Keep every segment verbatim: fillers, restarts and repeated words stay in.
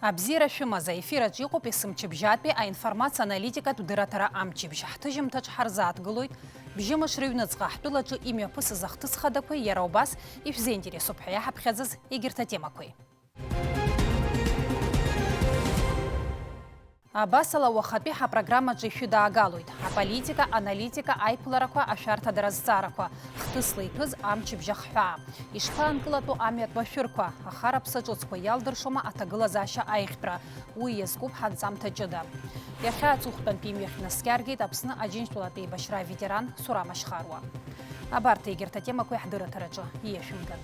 Абзиара шәымаз, аефир аҿы иҟоуп есымчыбжьатәи аинформациа-аналитикатә дырраҭара амчыбжь. Ҳҭыжьымҭаҿ ҳарзааҭгылоит бжьымш рыҩныҵҟа ҳтәылаҿы имҩаԥысыз ахҭыс хадақәеи, иара убас ишәзеинтересуп ҳәа иаҳаԥхьаӡаз егьырҭ атемақәеи. Абасала, уахатәи ҳапрограммаҿы ишәыдаагалоит аполитика, аналитика, аиԥыларақәа, ашәарҭадара азҵаарақәа, хҭысла иҭәыз амчыбжь ахҳәаа, ишԥаанкылатәу амҩатә машәырқәа, ахараԥса ҿыцқәа иалдыршома аҭагылазаашьа аиӷьтәра, уи иазкуп ҳанҵамҭа ҷыда. Иахьа аҵыхәтәантәи имҩахь днаскьаргеит Аԥсны Аџьынџьтәылатәи еибашьра аветеран Сурам Ашьхаруа. Абарҭ егьырҭ атемақәа иаҳдырраҭараҿы ииашәымган.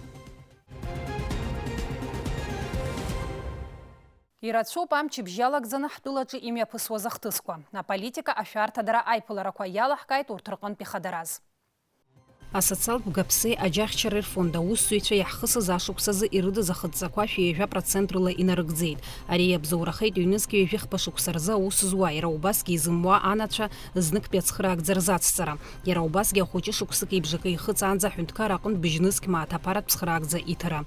Ирацәоуп амчыбжь иалагӡаны ҳтәылаҿы имҩаԥысуаз ахҭысқәа, аполитика, ашәарҭадара, аиԥыларақәа иалаҳкааит урҭ рҟынтә ихадараз. Асоциалтә бгаԥсеи аџьаҳшьареи рфонд аусзуҩцәа иаҳхысыз ашықәсазы ирыдыз ахыҵӡақәа шәи ҩажәа процент рыла инарыгӡеит. Ари иабзоурахеит ҩнызқь ҩажәихԥа шықәса рзы аус зуа, иара убасгьы изымуа анацәа зныктәи ацхыраагӡа рзацҵара. Иара убасгьы ахәыҷы шықәсыки бжаки ихыҵаанӡа аҳәынҭқар аҟынтә быжьнызқь мааҭ аԥаратә цхыраагӡа иҭара.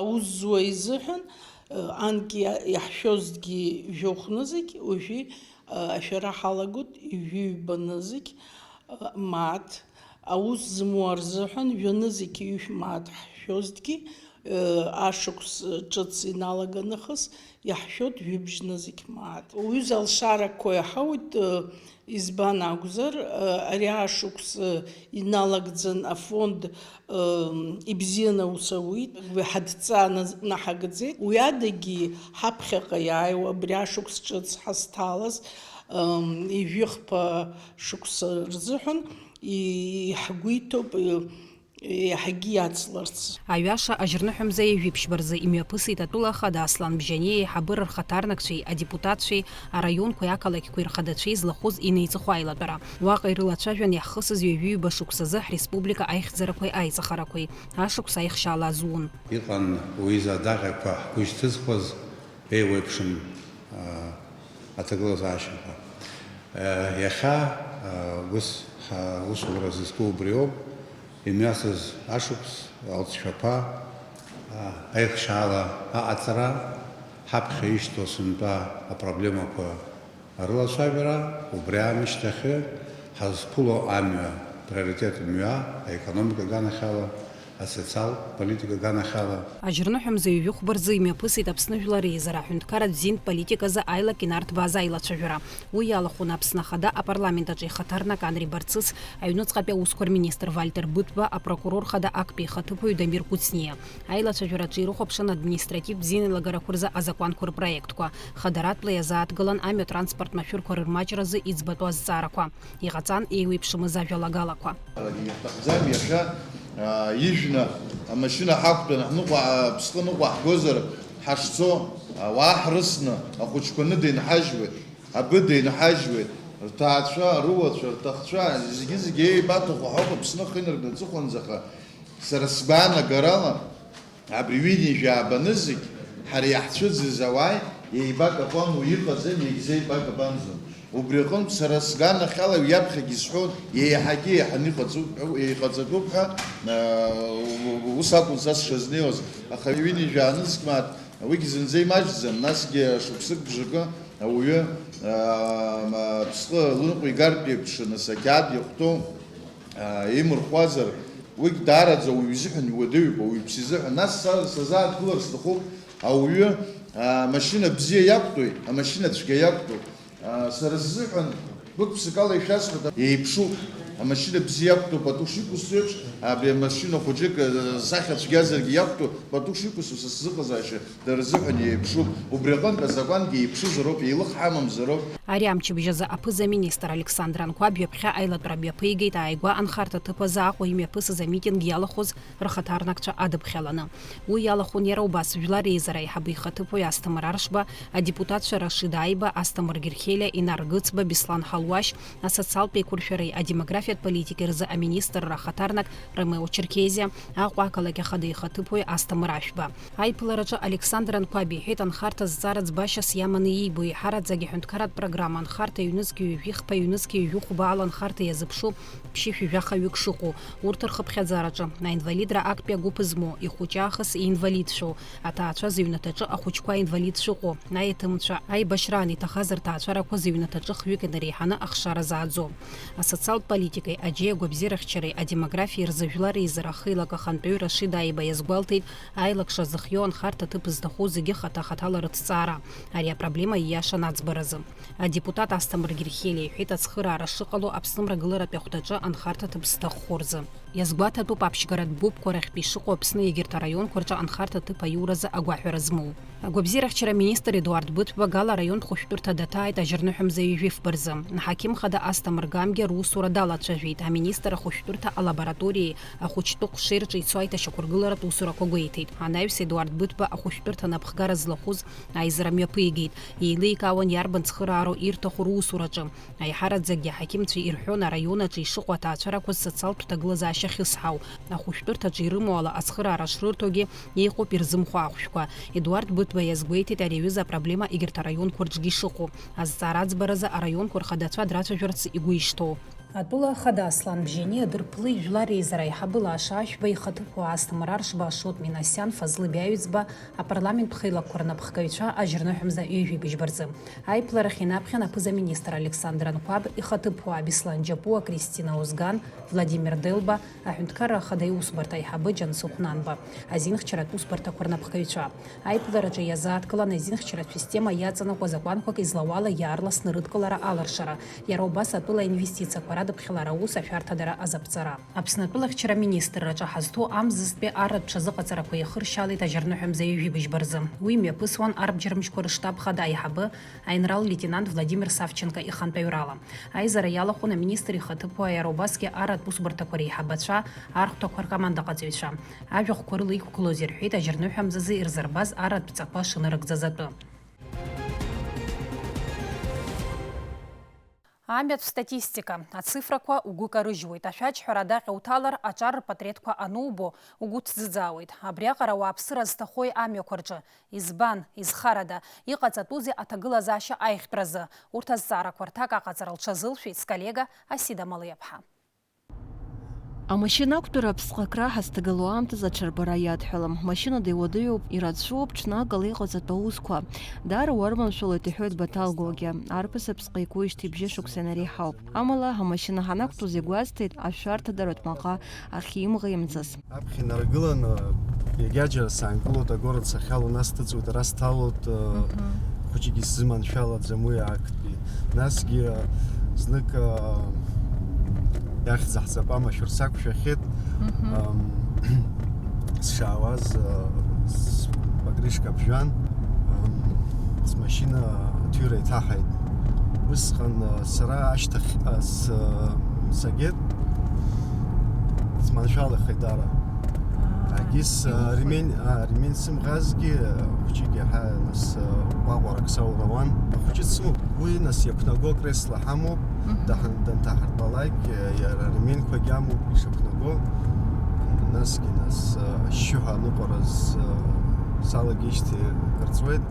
Аус зуа изыҳәан, э, анкьа иаҳшәозҭгьы жәохә нызқь, уажәы, э, ашәара ҳалагоит ҩба нызқь, э, мааҭ. Аус зымуа рзыҳәан жәа нызқь ҩышә мааҭ ҳшәозҭгьы, э, ашықәс ҿыц иналаган нахыс иаҳшәоит жәибжь нызқь мааҭ. Уҩыза алшарақәа иаҳауеит, э, Избан акәзар, ари ашықәс иналагӡан афонд, ыбзианы аус ауит, ҳадҵа наҳагӡеит. Уи адагьы ҳаԥхьаҟа иааиуа абри ашықәс ҿыц ҳазҭалаз, ижәихԥа шықәса рзыҳәан иҳгәиҭоуп. Еиҳагьы иацларц. Аҩаша, ажьырныҳәа мза ҩажәи ԥшьба рзы имҩаԥысит атәыла ахада Аслан Бжьаниа аиҳабыра рхаҭарнакцәеи адепутатцәеи, араионқәеи ақалақьқәеи рхадацәеи злахәыз инеиҵыху аилатәара. Уаҟа ирылацәажәан иаҳхысыз ҩажәи ҩба шықәсазы ҳреспублика аихьӡарақәеи аиҵахарақәеи. Ашықәс аихшьаала азун. Иҟан уи изы адаҟьақәа ҳгәы ишьҭызхуаз, еиуеиԥшым, аа, аҭагылазаашьақәа. Иахьа, ус ҳусура зызку убриоуп, имҩасыз ашықәс алҵшәақәа, аихшьаала аҟаҵара, ҳаԥхьа ишьҭоу сынтәа апроблемақәа рылацәажәара, убри аамышьҭахьы ҳазқәыло амҩа, приоритет мҩа, аекономика аганахьала, асоциалтә политика аганахьала. Ажьырныҳәа мза ҩажәи хәба рзы имҩаԥысит Аԥсны Жәлар Реизара аҳәынҭқарратә зинтә политиказы аилак инарҭбааз аилацәажәара. Уи иалахәын Аԥсны Ахада апарламент аҿы ихаҭарнак Анри Барцыц, аҩныҵҟатәи аусқәа рминистр Вальтер Быҭәба, апрокурор хада актәи ихаҭыԥуаҩ Дамир Кәыҵниа. Аилацәажәараҿы ирыхәаԥшын административтә бзианалагарақәа рзы азакәанқәа рпроектқәа. Хадаратәла иазааҭгылан амҩа транспорт машәырқәа рырмаҷразы иӡбатәу азҵаарақәа. Иҟаҵан еиуеиԥшымыз ажәалагалақәа. Иаҳҭахӡам иахьа, аа, ижәны амашьына ҳақәтәаны ҳныҟәа, Аԥсҟы ныҟәа ҳгозар ҳашцо, ауаа ҳрысны ахәыҷқәа ныдеинҳажьуеит, абыда инҳажьуеит, рҭаацәа, рыуацәа, рҭахцәа, зегьы-зегьы еибаҭаху ҳауп Аԥсны ахы инаркны аҵыхәанӡа, аха сара сгәаанагарала, Абри ҩынҩажәи жәаба нызқь ҳара иаҳцәыӡыз ауааи еибакапануа иҟаӡам, иагьзеибакапанӡом. Убри аҟынтә сара сганахьала ҩаԥхьагьы исҳәон, еиҳагьы еиҳаны иҟаҵоуп ҳәа, еиҟаҵатәуп ҳәа, аа, ус акәын са сшазнеиуаз. Аха ҩынҩажәи жәаа нызқь мааҭ, уигьы зынӡа имаҷӡам, насгьы шықәсык бжакы ауаҩы, аа, ма, Аԥсҟы лыҟәигартә еиԥш, нас, ақьаад иахәҭоу, аа, имырхуазар, уигь даараӡа ауаҩы изыҳәан иуадаҩуп, ауаҩԥсы изыҳәан. Нас са сазааҭгылар сҭахуп, ауаҩы, аа, амашьына бзиа иақәтәои, амашьына цәгьа иақәтәоу? Аа, сара сзыҳәан, гәык-ԥсыкала ишәасҳәоит, еиԥшуп. Амашьына бзиа иақәтәоу пату шиқәысҵо еиԥш, абри амашьына хәыҷык, аа, сахьа цәгьазаргьы иақәтәоу пату шиқәысҵо са сзыҟазаашьа Дара рзыҳәан еиԥшуп, убри аҟынтә азакәангьы еиԥшызароуп, еилых ҳамамзароуп. Ари амчыбжь азы аԥыза-министр Александр Анқәаб ҩаԥхьа аилатәара мҩаԥигеит ааигәа анхарҭа ҭыԥ азы Аҟәа имҩаԥысыз амитинг иалахәыз рхаҭарнакцәа адыԥхьаланы. Уи иалахәын иара убас Жәлар Реизара аиҳабы ихаҭыԥуаҩ Асҭамыр Аршба, адепутатцәа Рашид Аиба, Асҭамыр Герхелиа, Инар Гыцба, Беслан Ҳалуашь, асоциалтә еиқәыршәареи адемографиатә Фет политика рзы аминистрра ахаҭарнак Ромео Черкезиа, Аҟәа ақалақь ахада ихаҭыԥуаҩ Асҭамыр Ашәба. Аиԥылараҿы Александр Анқәаб иҳәеит, анхарҭа зҵаара ӡбашьас иаманы иибо, еиҳараӡак иҳәынҭқарратә программа анхарҭа ҩнызқь ҩажәихԥа, ҩнызқь ҩажәихәба ала анхарҭа иазыԥшу ԥшьышәи жәаха ҩык шыҟоу, урҭ рхыԥхьаӡараҿы аинвалидра актәи агәыԥ змоу, ихәыҷы аахыс иинвалидцәоу, аҭаацәа зыҩнаҭаҿы ахәыҷқәа аинвалидцәа ыҟоу, аиҭымцәа, аибашьраан иҭахаз рҭаацәарақәа зыҩнаҭаҿы хҩык инареиҳаны ахшара зааӡо. Асоциалтә политикеи аџьеи агәабзиарахьчареи адемографиеи рзы жәлар реизара ахеилак ахантәаҩы Рашид Аиба иазгәалҭеит, аилакшра зыхиоу анхарҭа ҭыԥ зҭаху зегьы хаҭа-хаҭала рыҭҵаара. Ари апроблема ииашан аӡбаразы. Адепутат Асҭамыр Герхелиа иҳәеит, ацхыраара шыҟало Аԥсны мрагыларатәи ахәҭаҿы анхарҭа ҭыԥ зҭаххо рзы. Иазгәаҭатәуп аԥшьгаратә гәыԥқәа рахьтә ишыҟоу Аԥсны егьырҭ араионқәа рҿы анхарҭа ҭыԥ аиуразы агәаҳәара змоу. Агәабзиарахьчара аминистр Едуард Быҭәба Гала араионтә хәышәтәырҭа даҭааит ажьырныҳәа мза ҩажәи фба рзы. Аҳақьым хада Асҭамыр Гамгиа русура далацәажәеит. Аминистр ахәышәтәырҭа алабораториеи ахәыҷтәы ҟәшеи рҿы ицо аиҭашьақәыргыларатә усурақәа гәеиҭеит. Анаҩс Едуард Быҭәба ахәышәтәырҭа анапхгара злахәыз аизара мҩаԥигеит. Еиликаауан иарбан цхыраароу ирҭаху русураҿы. Аиҳараӡакгьы аҳақьымцәа ирҳәон араион аҿы ишыҟоу аҭаацәарақәа социалтә ҭагылазаашьа ахьысҳау, ахәышәтәырҭаҿы ирымоу ала ацхыраара шрырҭогьы, иҟоуп ирзымхәа ахәшәқәа. Едуард Быҭәба иазгәеиҭеит ари аҩыза апроблема егьырҭ араионқәа рҿгьы ишыҟоу. Азҵаара аӡбаразы араионқәа рхадацәа драцәажәарц игәы ишҭоу. Атәыла ахада Аслан Бжьаниа дырԥылеит Жәлар реизара аиҳабы Лаша Ашәба ихаҭыԥуаа Асҭамыр Аршба, Ашот Минасиан, Фазлы Биаҩӡба, апарламенттә хеилакқәа рнапхгаҩцәа ажьырныҳәа мза ҩажәи быжьба рзы. Аиԥыларахь инаԥхьан аԥыза-министр Александр Анқәаб, ихаҭыԥуаа Беслан Џьапуа, Кристина Озган, Владимир Делба, аҳәынҭқарра ахада иусбарҭа аиҳабы Џьансыхә Нанба, азинхьчаратә усбарҭақәа рнапхгаҩцәа. Аиԥылараҿы иазааҭгылан азинхьчаратә система иаҵанакуа закәанқәак излауала иаарласны рыдкылара алыршара, иара убас атәыла аинвестициақәа радыԥхьалара аус ашәарҭадара азаԥҵара. Аԥсны атәылахьчара аминистрраҿы ҳазҭоу амзызтәи арратә ҽазыҟаҵарақәа иахыршьалеит ажьырныҳәа мза ҩажәи быжьба рзы. Уи мҩаԥысуан арбџьармшьқәа рыштаб хада аиҳабы, аинрал-леитенант Владимир Савченко ихантәаҩрала. Аизара иалахәын аминистр ихаҭыԥуаа, иара убасгьы арратә усбарҭақәа реиҳабацәа, архәҭақәа ркомандаҟаҵаҩцәа. Ажәахәқәа рыла иқәгылоз ирҳәеит ажьырныҳәа мзазы ирзырбаз арратә ҵақәа шынарыгӡаз атәы. Амҩатә статистика, ацифрақәа угәы карыжьуеит. Ашәаџьҳәара адаҟьа уҭалар, аҿар рпатреҭқәа анубо, угәы ҭӡыӡаауеит. Абриаҟара ауааԥсыра зҭахои амҩақәа рҿы? Избан? Изхарада? Иҟаҵатәузеи аҭагылазаашьа аиӷьтәразы? Урҭ азҵаарақәа рҭак аҟаҵара лҽазылшәеит сколлега Асида Малиаԥҳа. Амашьына ақәтәара аԥсҟакра ҳазҭагылоу аамҭазы аҽырбара иадҳәалам. Машьынада иуадаҩуп, ирацәоуп ҽнакала иҟаҵатәу аусқәа. Даара уарманшәалоит, иҳәоит Баҭал Гогиа. Арԥыс аԥсҟы игоижьҭеи бжьышықәса инареиҳауп. Амала, амашьына ҳанақәтәоз игәасҭеит, ашәарҭадаратә маҟа ахьимӷеимҵаз. Аԥхьа инаргыланы, егьаџьара саангылоит, агород сахьалоу, нас сҭыҵуеит, ара сҭалоит, э, Мгм. Хәыҷык исзыманшәалаӡам уи актәи. Насгьы, э, знык, э, иахьӡ ҳҵап амашәыр сақәшәахьеит. Мгм. Ам, сшаауаз, э, с-, покрышка ԥжәан, ам, смашьына аҭыҩра иҭаҳаит. Усҟан, э, сара ашьҭахь, э, с-, сагеит, сманшәалахеит дара. Аа, Агьыс, э, иухоит. ремень, а, ремень сымӷазгьы, э, хәыҷык иаҳа нас, э, ҟәаҟәарак саурауан. Ахәыҷы дсымоуп, уи нас иақәнаго акресла ҳамоуп, Мгм. даҳан-, данҭаҳартәалак, э, иара ременьқәагь амоуп ишақәнаго. Насгьы нас, э, ашьшьыҳәа аныҟәараз, э, салагеижьҭеи акыр ҵуеит.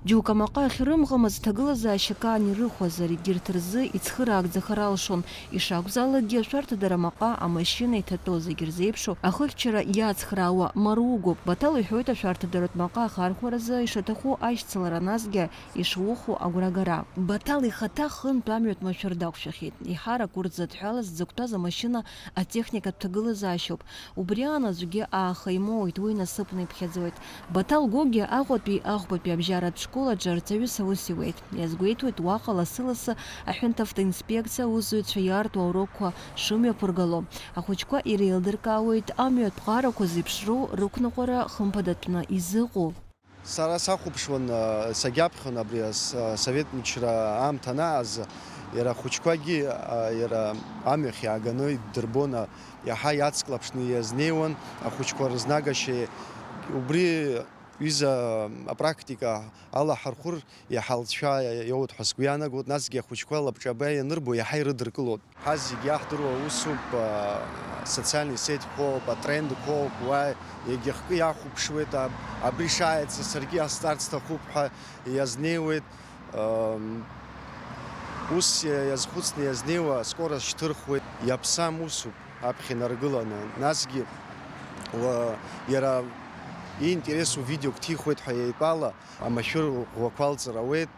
Џьоук амаҟа ахьрымӷамыз, ҭагылазаашьак аан ирыхәазар, егьырҭ рзы ицхыраагӡахар алшон. Ишакәзаалакгьы, ашәарҭадара маҟа амашьына иҭатәоу зегь рзеиԥшу ахыхьчара иацхраауа маругоуп. Баҭал иҳәоит, ашәарҭадаратә маҟа ахархәаразы ишаҭаху ашьцылара, насгьы ишуху агәрагара. Баҭал ихаҭа хынтә амҩатә машәыр дақәшәахьеит. Еиҳарак урҭ зыдҳәалаз дзықәтәаз амашьына атехникатә ҭагылазаашьоуп. Убри аан аӡәгьы ааха имоуит, уи насыԥны иԥхьаӡоит. Баҭал Гогиа Аҟәатәи аӷбатәи абжьаратә школ аҿы арҵаҩыс аус иуеит. Иазгәеиҭоит, уаҟа лассы-лассы аҳәынҭ автоинспекциа аусзуҩцәа иаарту аурокқәа шымҩаԥыргало. Ахәыҷқәа иреилдыркаауеит амҩатә ԥҟарақәа зеиԥшроу рықәныҟәара хымԥадатәны изыҟоу. Сара сахәаԥшуан, а, сагьаԥхьон абри ас-, а, совет мчра аамҭа анааз, иара ахәыҷқәагьы, а, иара амҩахь иааганы иддырбон, а, иаҳа иацклаԥшны иазнеиуан ахәыҷқәа рызнагашьа. Убри Ҩыза апрактика алаҳархәыр иаҳа алҵшәа иоуеит ҳәа сгәы иаанагоит, насгьы ахәыҷқәа лабҿаба ианырбо иаҳа ирыдыркылоит. Ҳазегьы иаҳдыруа усуп, социальный сетьқәоуп, атрендқәоуп, уа иагьахкы иахәаԥшуеит, аб-, абри шааиц саргьы иасҵарц сҭахуп ҳәа иазнеиуеит. Ус иазхәыцны иазнеиуа аскорост шьҭырхуеит, иаԥсам усуп аԥхьа инаргыланы, насгьы уа-, иара иинтересу видеок ҭихуеит ҳәа иеидтәала, амашәыр ӷәӷәақәа алҵыр ауеит,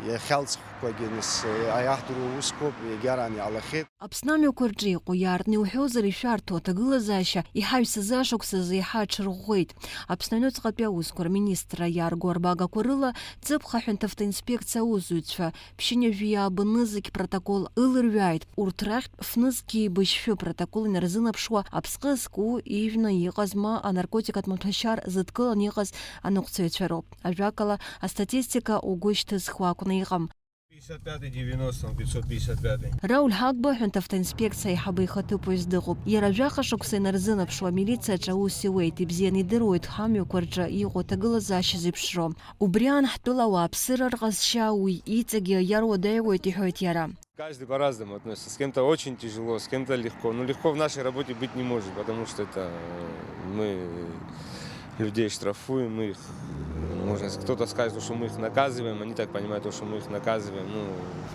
иахьалҵхқәагьы нас иаҳдыруа усқәоуп, иагьараан иаалахьеит. Аԥсны амҩақәа рҿы иҟоу иаартны иуҳәозар ишәарҭоу аҭагылазаашьа иҳаҩсыз ашықәсазы иаҳа аҽырӷәӷәеит. Аԥсны аҩныҵҟатәи аусқәа рминистрра иаарго арбагақәа рыла Ҵыԥх аҳәынҭавтоинспекциа аусзуҩцәа ԥшьынҩажәи ааба нызқь протокол ылырҩааит. Урҭ рахьтә фнызқьи быжьшәы протокол инарзынаԥшуа аԥсҟы зку ижәны иҟаз ма анаркотикатә маҭәашьар зыдкыланы иҟаз аныҟәцаҩцәа роуп. Ажәакала, астатистика угәы шьҭызхуа акәны иҟам. Пятьдесят пятый, девяносто, пятьсот пятьдесят пятый. Рауль Ҳагба аҳәынҭавтоинспекциа аиҳабы ихаҭыԥуаҩыс дыҟоуп. Иара жәаха шықәса инарзынаԥшуа амилициаҿы аус иуеит, ибзианы идыруеит ҳамҩақәа рҿы иҟоу аҭагылазаашьа зеиԥшроу. Убри аан ҳтәыла ауааԥсыра рҟазшьа уи иҵегьы иаруадаҩуеит, иҳәоит иара. Каждый по-разному относится. С кем-то очень тяжело, с кем-то легко. Ну, легко в нашей работе быть не может, потому что это, э, мы людей штрафуем, мы их, можно с-, кто-то скажет, что мы их наказываем, они так понимают, то, что мы их наказываем. Ну,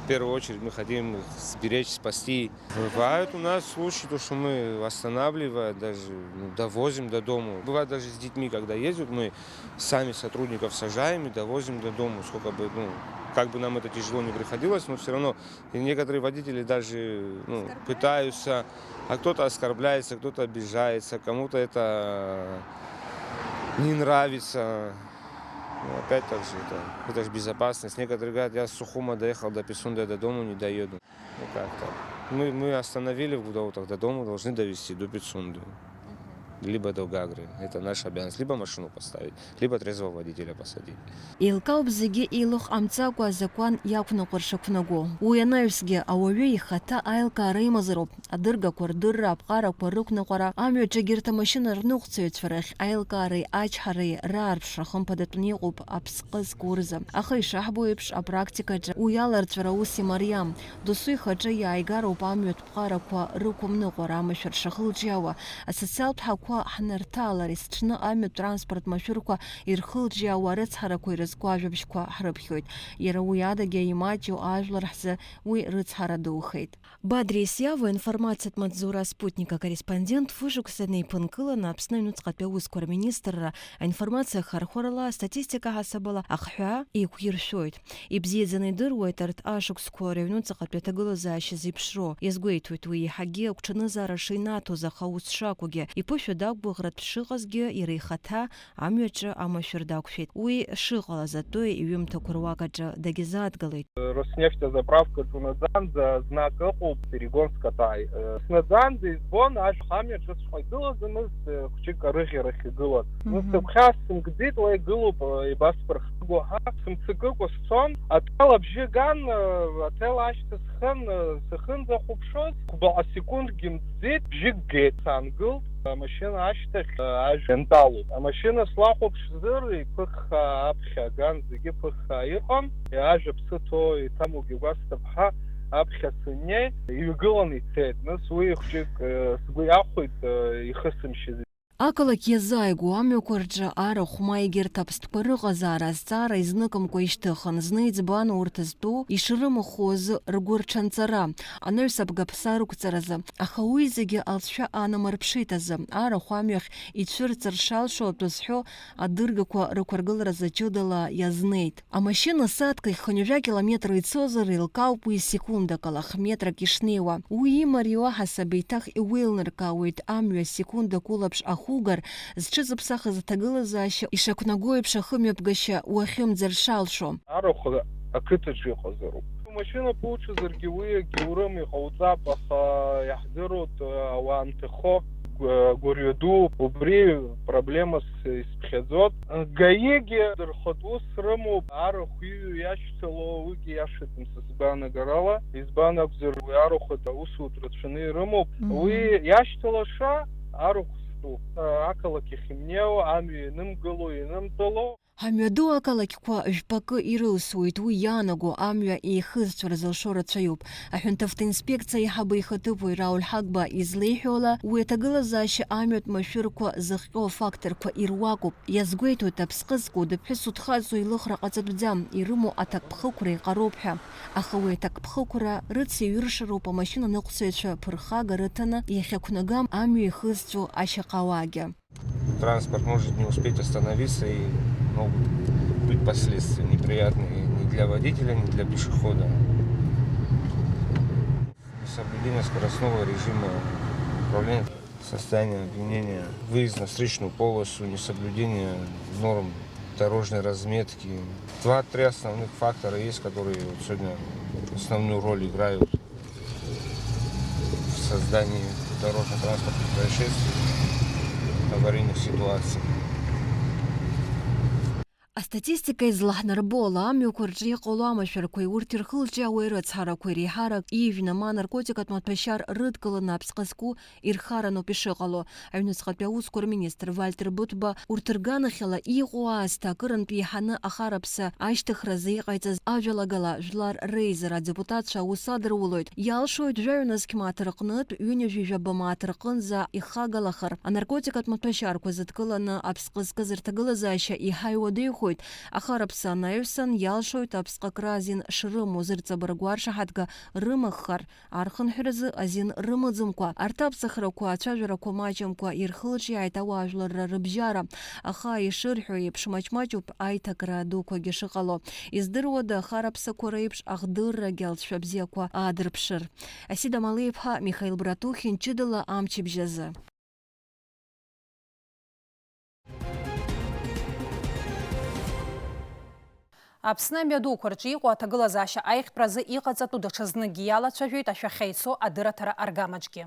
в первую очередь мы хотим их сберечь, спасти. Бывают у нас случаи, то, что мы, останавливая, даже, ну, довозим до дому. Бывает даже с детьми, когда ездят, мы сами сотрудников сажаем и довозим до дому. Сколько бы, ну, как бы нам это тяжело не приходилось, но всё равно и некоторые водители даже, ну, пытаются, а кто-то оскорбляется, кто-то обижается, кому-то это не нравится. Ну, опять так же, это, это же безопасность. Некоторые говорят: «Я с Сухума доехал до Пицунды, я до дому не доеду». Ну, как так? Мы, мы остановили в Гудаута, до дому должны довести, до Пицунды. Либо до Гагры. Это наша обязанность. Либо машину поставить, либо трезвого водителя посадить. Еилкаауп зегьы еилыхҟамҵакәа азакәан иақәныҟәар шақәнаго. Уи анаҩсгьы ауаҩы ихаҭа аилкаара имазароуп. Адыргақәа рдырра, аԥҟарақәа рықәныҟәара, амҩаҿы егьырҭ амашьына рныҟәцаҩцәа рахь аилкаареи ачҳареи раарԥшра хымԥадатәны иҟоуп аԥсҟы зку рзы. Аха ишаҳбо еиԥш, апрактикаҿы уи аларҵәара ус имариам. Досу ихаҿы иааигароуп амҩатә ԥҟарақәа рықәымныҟәара, амашәыр шахылҿиаауа, асоциалтә ҳақәа ҳнарҭалар, есҽны амҩатә транспорт машәырқәа ирхылҿиаауа арыцҳарақәа ирызку ажәабжьқәа ҳрыԥхьоит. Иара уи адагьы имаҷу ажәлар ҳзы уи рыцҳара духеит. Бадриа Исиава, аинформациатә маҵзура Спутник акорреспондент, фышықәса днеиԥынкыланы Аԥсны аҩнуҵҟатәи аусқәа рминистрра аинформациа ахархәарала, астатистика ҳасабала ахҳәаа еиқәиршәоит. Ибзиаӡаны идыруеит арҭ ашықәсқәа рыҩнуҵҟатәи аҭагылазаашьа зеиԥшроу. Иазгәеиҭоит уи еиҳагьы агәҽанызаара шинаҭоз, аха ус шакәугьы, иԥышәа дақәгәыӷратә дшыҟазгьы, иара ихаҭа амҩаҿы амашәыр дақәшәеит. Уи шыҟалаз атәы иҩымҭақәа руак аҿы дагьазааҭгылеит. Роснефть азаправкаҿы унаӡаанӡа знак ыҟоуп, перегон скота. Снаӡаанӡа избон, ашәа амҩаҿыҵәҟьа игылаӡамызт, хәҷык арыӷьарахь игылан. Мгм. Сыгәхьаа сымкӡеит, уа игылоуп, еибасԥырхагоу ҳәа, сымцакыкәа сцон. Аҭел абжьы ган, аҭел ашьҭа схын, сахьынӡахәаԥшуаз, хәба секундгьы мҵӡеит, бжьык геит. Саангылт, амашьына ашьҭахь ажә иантәалоуп. Амашьына слахәаԥшзар, иԥыххаа аԥхьа аган зегьы ԥыххаа иҟан. Ажә аԥсы ҭоу иҭамугьы гәасҭап ҳәа аԥхьа сыннеи, иҩагылан ицеит. Нас уи хәҷык, э, сгәы иахәеит, э, ихысымшьыз. Ақалақь иазааигәоу амҩақәа рҿы арахә ма егьырҭ аԥстәқәа рыҟазаара азҵаара изныкымкәа ишьҭыхын, зны иӡбан урҭ зтәу ишрымаху азы ргәы рҽанҵара, анаҩс абгаԥса рықәҵаразы. Аха уи зегьы алҵшәа аанамырԥшит азы, арахә амҩахь ицәырҵыр шалшо атәы зҳәо адыргақәа рықәыргыларазы ҷыдала иазнеит. Амашьына сааҭк ахь хынҩажәа километр ицозар, еилкаауп уи секундак ала х-метрак ишнеиуа. Уи имариоу аҳасаб еиҭах иуеилнаркаауеит амҩа, секундак улаԥш ахугар, зҽызыԥсахыз аҭагылазаашьа ишақәнаго еиԥш ахымҩаԥгашьа уахьымӡар шалшо. Арахә ақыҭаҿы иҟазароуп. Амашьына ԥуҽызаргьы уи агьоурым иҟауҵап, аха иаҳдыруеит, ауаа анҭахо, гә-, гәырҩа дууп, убри проблемас исԥхьаӡоит. Гаигьы дырхатә ус рымоуп, арахә иҩу иашьцыло, уигьы иашаӡам са сгәаанагарала. Избан акәзар, уи арахәада аусутә рацәаны ирымоуп. Мгм. Уи иашьцылаша арахә Ақалақь иахьымнеиуа, амҩа ианымгыло, ианымтәало. Амҩаду ақалақьқәа жәпакы ирылсуеит, уи иаанаго амҩа еихызҵәара зылшо рацәаҩуп. Аҳәынҭавтоинспекциа аиҳабы ихаҭыԥуаҩ Рауль Ҳагба излеиҳәо ала, уи аҭагылазаашьа амҩатә машәырқәа зыхҟьо афакторқәа ируакуп. Иазгәеиҭоит, аԥсҟы зку дыԥҳәыс удхаҵо илыхра ҟаҵатәӡам, ирымоу аҭакԥхықәра еиҟароуп ҳәа. Аха уи аҭакԥхықәра рыциҩыршароуп амашьынаныҟәцаҩцәа ԥырхага рыҭаны иахьақәнагам амҩа ихызҵәо ашьаҟауаагьы. Транспорт может не успеть остановиться и могут быть последствия неприятные ни для водителя, ни для пешехода. Несоблюдение скоростного режима управления, состояние опьянения, выезд на встречную полосу, несоблюдение норм дорожной разметки. Два-три основных фактора есть, которые вот сегодня основную роль играют в создании дорожно-транспортных происшествий, аварийных ситуаций. Астатистика излаҳнарбо ала, амҩақәа рҿы иҟало амашәырқәеи урҭ ирхылҿиаауеи рыцҳарақәеи реиҳарак ижәны ма наркотикатә маҭәашьар рыдкыланы аԥсҟы зку ирхараноуп ишыҟало. Аҩныҵҟатәи аусқәа рминистр Вальтер Бутба урҭ рганахьала иҟоу аасҭа акырынтә еиҳаны ахараԥса ашьҭыхразы иҟаиҵаз ажәалагала жәлар реизара адепутатцәа аус адырулоит. Иалшоит жәаҩа насқь мааҭ рҟнытә ҩынҩажәи жәаба мааҭ рҟынӡа ихагалахар. Анаркотикатә маҭәашьарқәа зыдкыланы аԥсҟы зкыз рҭагылазаашьа еиҳа иуадаҩхоит. Ахараԥса анаҩсан иалшоит аԥсҟы акра азин шрымоу зырҵабыргу аршаҳаҭга рымаххар. Архынҳәразы азин рымаӡамкәа, арҭ аԥсахрақәа, ацәажәарақәа маҷымкәа ирхылҿиааит ауаажәларра рыбжьара. Аха, ишырҳәо еиԥш, маҷ-маҷуп аиҭакра дуқәагьы шыҟало. Издыруада, ахараԥсақәа реиԥш ахдыррагьы алҵшәа бзиақәа аадырԥшыр? Асида Малиаԥҳа, Михаил Братухин, ҷыдала амчыбжь азы. Аԥсны амҩадуқәа рҿы иҟоу аҭагылазаашьа аиӷьтәразы иҟаҵатәу даҽазныкгьы иалацәажәеит ашәахьа ицо адырраҭара аргамаҿгьы.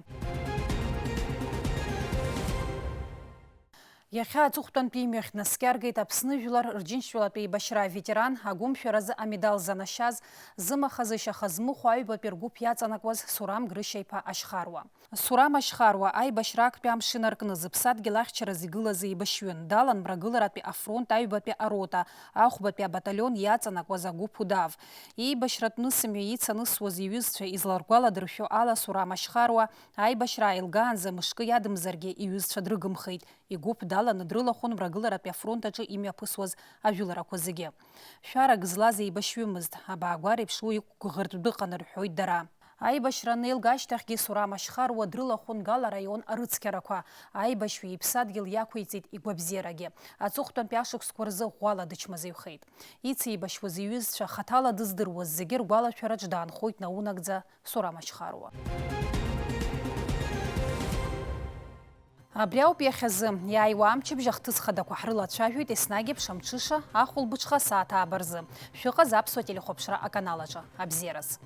Иахьа аҵыхәтәантәи имҩахь днаскьаргеит Аԥсны Жәлар Рџьынџьтәылатә Еибашьра аветеран, агәымшәаразы амедал занашьаз, зымаха-зышьаха змыхәо аҩбатәи ргәыԥ иаҵанакуаз Сурам Грышьа-иԥа Ашьхаруа. Сурам Ашьхаруа аибашьра актәи амш инаркны зыԥсадгьыл ахьчараз игылаз еибашьҩын, далан Мрагыларатәи афронт аҩбатәи арота, ахәбатәи абаталион иаҵанакуаз агәыԥ удав. Еибашьратә нысымҩа ицанысуаз иҩызцәа изларгәаладыршәо ала, Сурам Ашьхаруа аибашьра ааилгаанӡа мышкы иадымзаргьы иҩызцәа дрыгымхеит. Игәыԥ даланы дрылахәын Мрагыларатәи афронт аҿы имҩаԥысуаз ажәыларақәа зегьы. Шәарак злаз еибашьҩымызт, абаагәареиԥш уи иқәгәыӷыртә дыҟан, рҳәоит дара. Аибашьра анеилга ашьҭахьгьы Сурам Ашьхаруа дрылахәын Гала араион арыцқьарақәа, аибашьҩы иԥсадгьыл иақәиҵеит игәабзиарагьы. Аҵыхәтәантәи ашықәсқәа рзы ӷәӷәала дычмазаҩхеит. Ицеибашьуаз иҩызцәа, хаҭала дыздыруаз зегьы ргәалашәараҿ даанхоит наунагӡа Сурам Ашьхаруа. Абри ауп иахьазы. Иааиуа амчыбжь ахҭыс хадақәа ҳрылацәажәоит, еснагь еиԥш амҽыша, ахәылбыҽха асааҭ ааба рзы. Шәыҟаз аԥсуа телехәаԥшра аканал аҿы. Абзиараз.